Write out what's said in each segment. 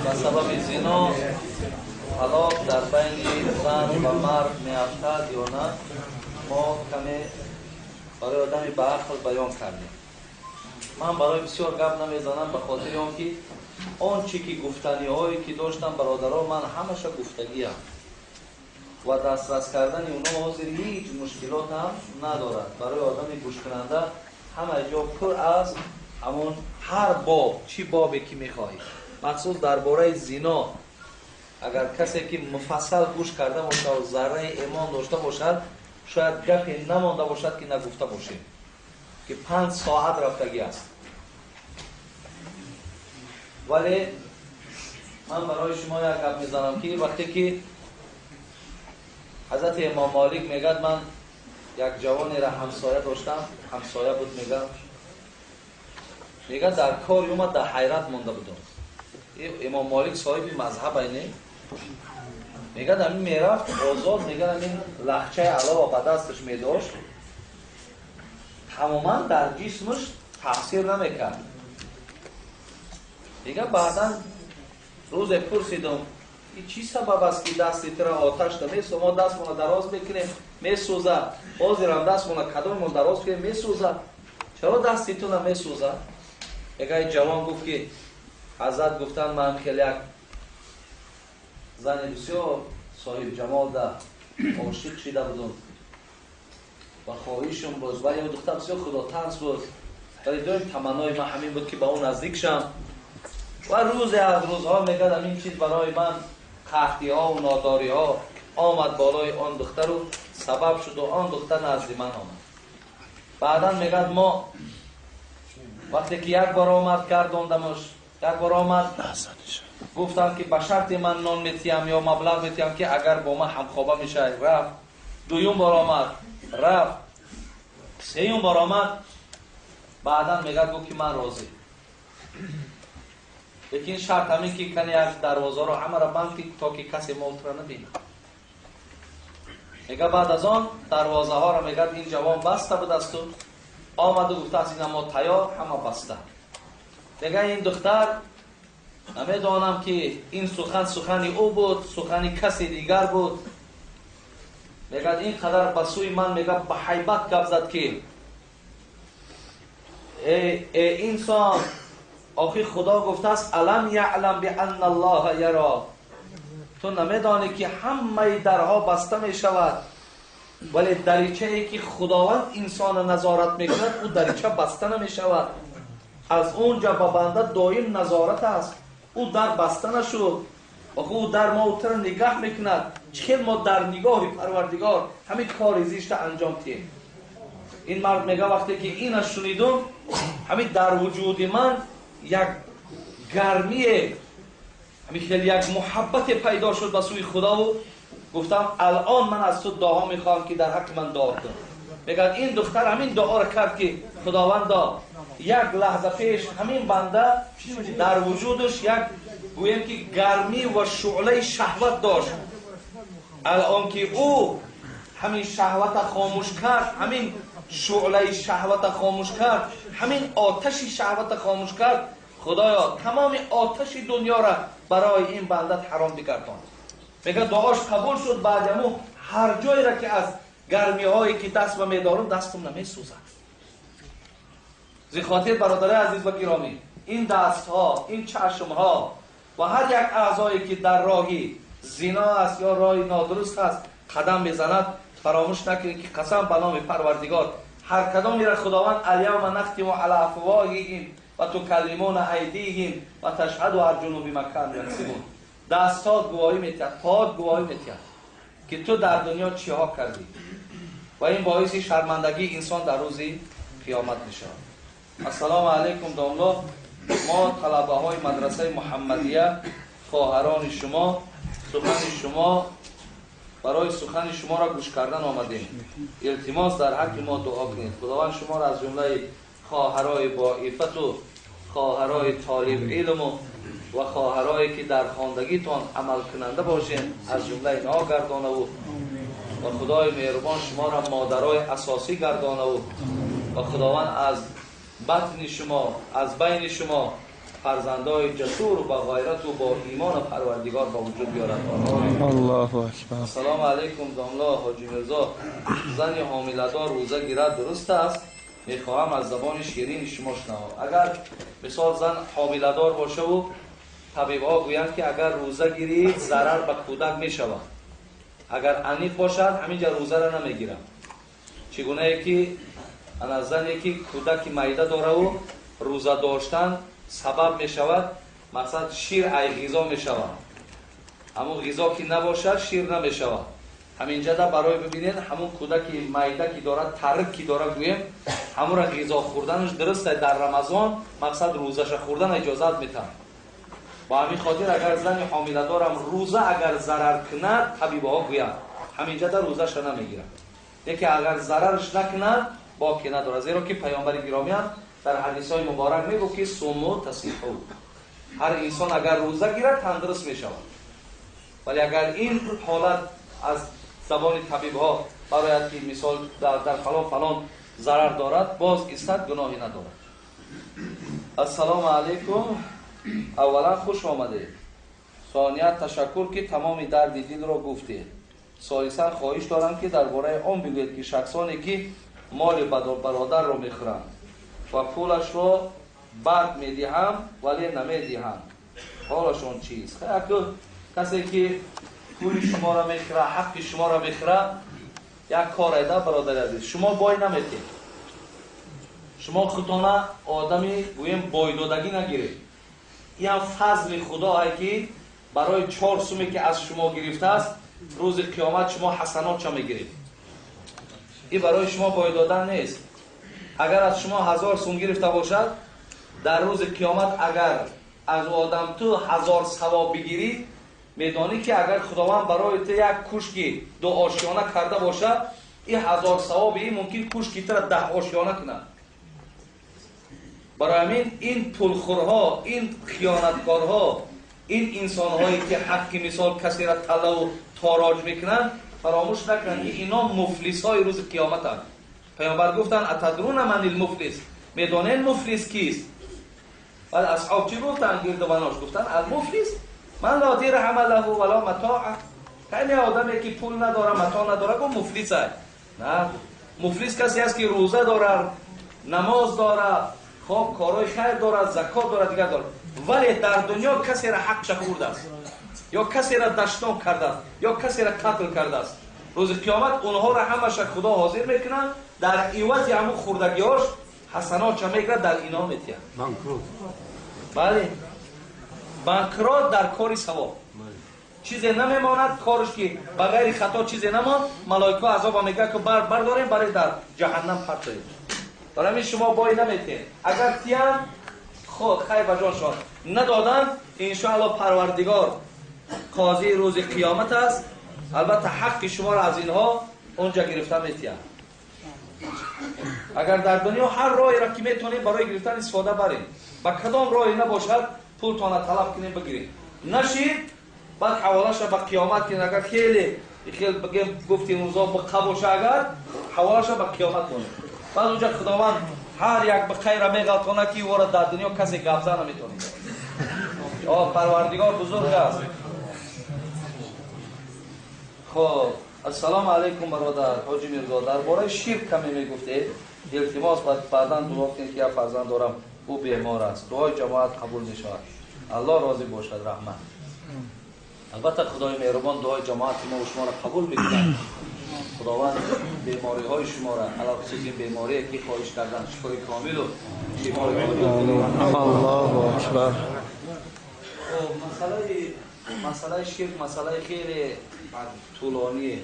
Ба сабаби зино талоқ дар байни зан ва мард меафтад ё на, мо каме барои одами ба ақл баён кардем. Ман барои бисёр гап намезанам, ба хотири он ки он чи ки гуфтаниҳое ки доштам, бародаро, ман ҳамаша гуфтагиам ва дастрас кардани онҳо ҳозир ҳеҷ мушкилот ҳам надорад. Барои одами гӯшкунанда ҳама ҷо пур аз ҳамон ҳар боб, чӣ бобе ки мехоҳӣ. Махсус дар бораи зино агар касе ки муфассал гӯш карда бошад ва зарраи имон дошта бошад, шояд гапе намонда бошад ки нагуфта бошем, ки 5 соат рафтагӣ аст. Вале ман барои шумо як гап мезанам, ки вақте ки ҳазрати имом Молик мегӯяд, ман як ҷавонеро ҳамсоя доштам, ҳамсоя буд, мегӯяд, дар кори омад, дар ҳайрат монда будам. Имом Молик соҳиби мазҳаб айне. Мегӯяд, ҳамин мерафт озод, мегӯяд, ҳамин лахчаи алова ба дасташ медошт, тамоман дар ҷисмаш таъсир намекард. Мегӯяд, баъдан рӯзе пурсидум, чӣ сабаб аст, ки дасти тура оташ намесӯ? Мо дастмона дароз мекунем, месӯзад, ҳозирам дастмона кадоммон дароз кунем, месӯзад, чаро дасти ту намесӯзад? Мегӯяд, ҷавон гуфт, ки ҳазрат гуфтанд, ман хеле як зани бисёр соҳибҷамол да ошиқ шида будум ва хоҳишум буд, ва ё духтар бисёр худотарс буд, вале доим таманнои ман ҳамин буд, ки ба ӯ наздик шам. Ва рӯзе аз рӯзҳо, мегӯяд, ҳамин чиз барои ман қаҳтиҳову нодориҳо омад болои он духтару сабаб шуду он духтар назди ман омад. Баъдан, мегӯяд, мо вақте ки як бор омад, гардондамаш, як бор омад, гуфтам, ки ба шарти ман нон метиҳам ё маблағ метиҳам, ки агар бо ман ҳамхоба мешавӣ. Рафт. Дуюм бор омад, рафт. Сеюм бор омад. Баъдан, мегӯяд, гуфт, ки ман розӣ, лекин шарт ҳамин, ки кане як дарвозаро ҳамаро банд, ки то ки касе мо тура набинад. Мега, баъд аз он дарвозаҳоро, мегӯяд, ин ҷавон баста будасту омаду гуфтааст, ина мо тайёр, ҳама баста. Мега, ин духтар, намедонам, ки ин сухан сухани ӯ буд, сухани каси дигар буд, мегӯяд, ин қадар ба сӯи ман, мега, ба ҳайбат гап зад, ки э инсон, охир Худо гуфтааст: «Алам яълам бианна Аллоҳа яро». Ту намедонӣ, ки ҳамаи дарҳо баста мешавад, вале даричае, ки Худованд инсонро назорат мекунад, ӯ дарича баста намешавад. Аз он ҷа ба банда доим назорат аст, ӯ дар баста нашуд. Охи ӯ дар мо туро нигаҳ мекунад. Чӣ хел мо дар нигоҳи Парвардигор ҳамин кори зишта анҷом диҳем? Ин мард мега, вақте ки ина шунидум, ҳамин дар вуҷуди ман як гармие, ҳамин хел як муҳаббате пайдо шуд ба сӯи Худову гуфтам, алон ман аз ту дуо мехоҳам, ки дар ҳаққи ман дуо кун. Мегӯяд, ин духтар ҳамин дуоро кард, ки Худовандо, як лаҳза пеш ҳамин банда дар вуҷудаш як, гӯем ки, гармӣ ва шӯълаи шаҳват дошт, алон ки ӯ ҳамин шаҳвата хомӯш кард, ҳамин шӯълаи шаҳвата хомӯш кард, ҳамин оташи шаҳвата хомӯш кард, Худоё, тамоми оташи дунёра барои ин бандат ҳаром бигардон. Мегӯяд, дуош қабул шуд. Баъд аму ҳар ҷойра ки аз гармиҳое ки даст ба медорум, дастум намесӯзад. Зи хотир, бародари азиз ва гиромӣ, ин дастҳо, ин чашмҳо ва ҳар як аъзое, ки дар роҳи зино аст ё роҳи нодуруст аст, қадам мезанад, фаромӯш накунед, ки қасам ба номи Парвардигор, ҳар кадомеро Худованд «Аляавма нахтиму ала афвоҳиҳим ва тукаллимуна айдиҳим ва ташҳаду арҷулуҳум бима кану яксибун». Дастҳот гувоҳӣ метиҳад, поҳот гувоҳӣ метиҳад, ки ту дар дунё чиҳо кардӣ, ва ин боиси шармандагии инсон дар рӯзи қиёмат мешавад. Ассалому алайкум, домло. Мо талабаҳои мадрасаи Муҳаммадия, хоҳарони шумо, сухани шумо, барои сухани шуморо гӯш кардан омадем. Илтимос, дар ҳаққи мо дуо кунед. Худованд шуморо аз ҷумлаи хоҳарои боифату хоҳарои толибилму ва хоҳарое, ки дар хондагитон амалкунанда бошед, аз ҷумлаи инҳо гардонаву ва Худои меҳрубон шуморо модарои асосӣ гардонаву ва Худованд аз батни шумо, аз байни шумо фарзандои ҷасур ба ғайрату бо имон парвардигор ба вуҷуд биёрад. Аллоҳу акбар. Ассалому алайкум домла Ҳоҷи Мирзо. Зани ҳомиладор рӯза гирад дуруст аст? Мехоҳам аз забони ширини шумо шунавам. Агар мисол зан ҳомиладор бошаву табибҳо гӯянд ки агар рӯза гирӣ зарар ба кӯдак мешавад, агар аниқ бошад ҳаминҷа рӯзаро намегирам. Чӣ гунае ки ана зане ки кӯдаки майда дораву рӯза доштан сабаб мешавад, мақсад шир ай ғизо мешавад, ҳамун ғизо ки набошад шир намешавад. Ҳаминҷада барои бибинед ҳамун кӯдаки майда ки дорад, тарик ки дорад, гӯем ҳамура ғизо хӯрданаш дуруст аст дар Рамазон, мақсад рӯзаша хӯрдан иҷозат метаҳад. Ба ҳамин хотир агар зани ҳомиладорам рӯза агар зарар кунад, табибҳо гӯянд ҳаминҷада рӯзаша намегирад. Лекин агар зарарш накунад боке надорад, зеро ки паёмбари гиромиам дар ҳадисҳои муборак мегӯ ки суму тасиҳу, ҳар инсон агар рӯза гирад тандуруст мешавад. Вале агар ин ҳолат аз забони табибҳо барояд ки мисол дар фалон фалон зарар дорад, боз истад гуноҳе надорад. Ассалому алайкум. Аввалан хуш омадед. Сония ташаккур ки тамоми дарди дилро гуфтед. Солисан хоҳиш дорам ки дар бораи он бигӯед ки шахсоне ки моли бародарро мехӯранд ва пулашро бад медиҳам вале намедиҳам, ҳолашон чист? Касе ки пули шуморо мехӯра, ҳаққи шуморо мехӯра, як кор айда бародари азиз, шумо бой наметед. Шумо худтона одами гӯем бойдодагӣ нагиред. Ин ҳам фазли худое ки барои 4 суме ки аз шумо гирифтааст, рӯзи қиёмат шумо ҳасанотча мегиред. Ин барои шумо бой додан нест. Агар аз шумо 1000 сум гирифта бошад, дар рӯзи қиёмат агар аз одам ту 1000 савоб бигирӣ, медонӣ ки агар Худованд барои ту як кушки 2 ошёна карда бошад, ин 1000 савоби ин мумкин кушки тура 10 ошёна кунад. Барои ҳамин ин пулхӯрҳо, ин хиёнаткорҳо, ин инсонҳое ки ҳаққи мисол касеро талаву тороҷ мекунанд, фаромӯш накунанд ки ино муфлисҳои рӯзи қиёматанд. Паёмбар гуфтанд атадруна манил муфлис, медонед муфлис кист? Баъд асҳоб чӣ гуфтанд? Гирду банош гуфтанд алмуфлис ман ла дирҳама лаҳу вала матоа. Кани одаме ки пул надора, матоъ надора, гуфт муфлис аст. На, муфлис касе аст ки рӯза дорад, намоз дорад, хоб корҳои хайр дорад, закот дорад, дигар дорад, вале дар дунё касеро ҳақша хӯрдааст, ё касеро даштон кардааст, ё касеро қатл кардааст. Рӯзи қиёмат онҳоро ҳамаша Худо ҳозир мекунад, дар ивази ҳамун хӯрдагиҳош ҳасанотша мегирад, дар ином метиҳад. Бале, банкрот дар кори савоб. Чизе намемонад, корш ки ба ғайри хато чизе намонд, малоикаҳо азоба мегӯяд ки бардорем, барои дар ҷаҳаннам партоем. Барои ҳамин шумо бой наметиҳед. Агар тиям, худ хайр ба ҷон шуд. Надоданд, иншоаллоҳ Парвардигор қозии рӯзи қиёмат аст. Албатта ҳаққи шуморо аз инҳо онҷа гирифта метиҳад. Агар дар дунё ҳар роҳеро ки метавонем барои гирифтан истифода барем, ба кадом роҳе набошад, пултонро талаб кунем, бигирем. Нашид, баъд ҳаволаша ба қиёмат кунем. Агар хеле хел бигем, гуфтем рӯзо биқа боша, агар ҳаволаша ба қиёмат кунем. Баъд онҷа Худованд ҳар як биқайра меғалтона ки ӯро дар дунё касе гапза наметавонад. Парвардигор бузург аст. Хоб, ассалому алайкум бародар Ҳоҷи Мирзо. Дар бораи ширк каме мегуфтед. Илтимос, баъдан дуо кунед ки як фарзанд дорам, ӯ бемор аст. Дуои ҷамоат қабул мешавад. Аллоҳ розӣ бошад, раҳмат. Албатта Худои меҳрубон дуои ҷамоати мо ва шуморо қабул мекунад. Худованд бемориҳои шуморо, алалхусус ин беморие ки хоҳиш кардан, шифои комилу шифои оҷил. Аллоҳу акбар. Масъалаи ширк масъалаи хеле тӯлоние.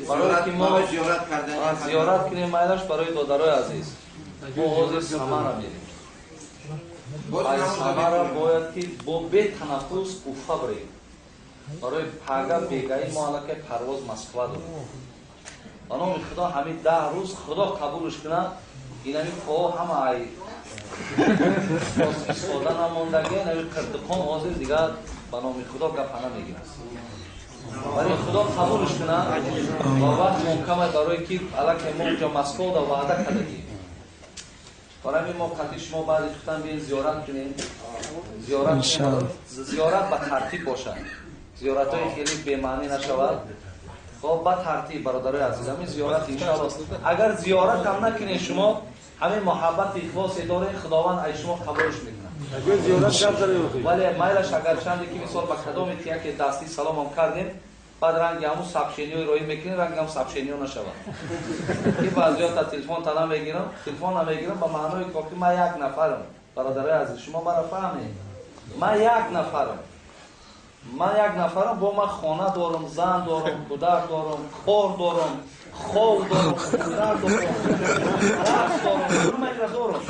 Барои ки мо зиёрат кунем, майлаш барои додарои азиз. Мо ҳозир Самара мерем. Самара бояд ки бо бетанаффус Уфа бирем. Барои пага бегаи мо аллакай парвоз Москва дорем. Ба номи Худо ҳамин 10 рӯз Худо қабулш кунад, инами по ҳама ай истода намондаги, инами қирдиқон ҳозир дигар ба номи Худо гапа намегирад. Барои Худо қабулш кунад ва вақт мумкамай, барои ки аллакай мо онҷо Москва да ваъда кардагим. Барои мо қати шумо баъди тухтан биён зиёрат кунем. Зиёрат Иншаллоҳ. Зиёрат ба тартиб бошад. Зиёратҳои хеле бемаънӣ нашавад. Хоб, ба тартиб, бародарои азиз, ҳамин зиёрат иншаллоҳ. Агар зиёрат ҳам накунед шумо, ҳамин муҳаббати ихлосе доред, Худованд аз шумо қабулш мекунад. Вале майлаш агарчанде ки мисол ба кадоме ки яке дастӣ саломам кардем, баъд ранги ҳамун сообщениҳои роҳӣ мекунем, ранги ҳамун сообщениҳо нашавад. Ки баъзиёта телефон та намегирам, телефон намегирам ба маънои ки ман як нафарам. Бародарои азиз, шумо маро фаҳмед. Ман як нафарам. Ман як нафарам, бо ман хона дорам, зан дорам, кӯдак дорам, кор дорам, хов дорам, хӯрдан дорам, рақс дорам, ҳама инро дорам.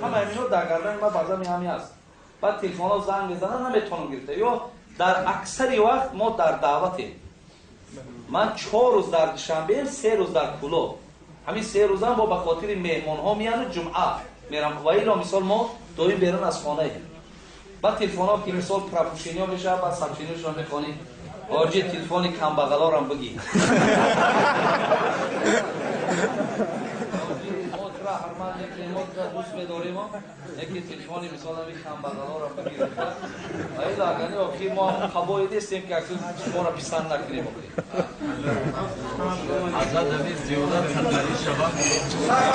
Ҳама инҳо дар гардани ман баъзан ҳами аст. Баъд телефонҳо занг мезананд, наметавонам гирифта. Ё дар аксари вақт мо дар даъватем. Ман 4 рӯз дар Душанбеем, 3 рӯз дар Кӯлоб. Ҳамин 3 рӯзам бо ба хотири меҳмонҳо меяну ҷумъа мерам. Ва ило мисол мо доим берун аз хонаем. Баъд телефонҳо ки мисол пропущениҳо мешавад, баъд сообщениҳошро мехонӣ. Оҷи телефони камбағалорам бигӣ. Мо тура ҳурмат мекунем, мо тура дӯст медорем, яке телефони мисол ҳами камбағалорам бигӣ. Ва ило агар не, охир мо ҳамон қабои нестем ки аксун шуморо писанд накунем. Ҳазрат, ҳамин зиёрат сафарӣ шавад.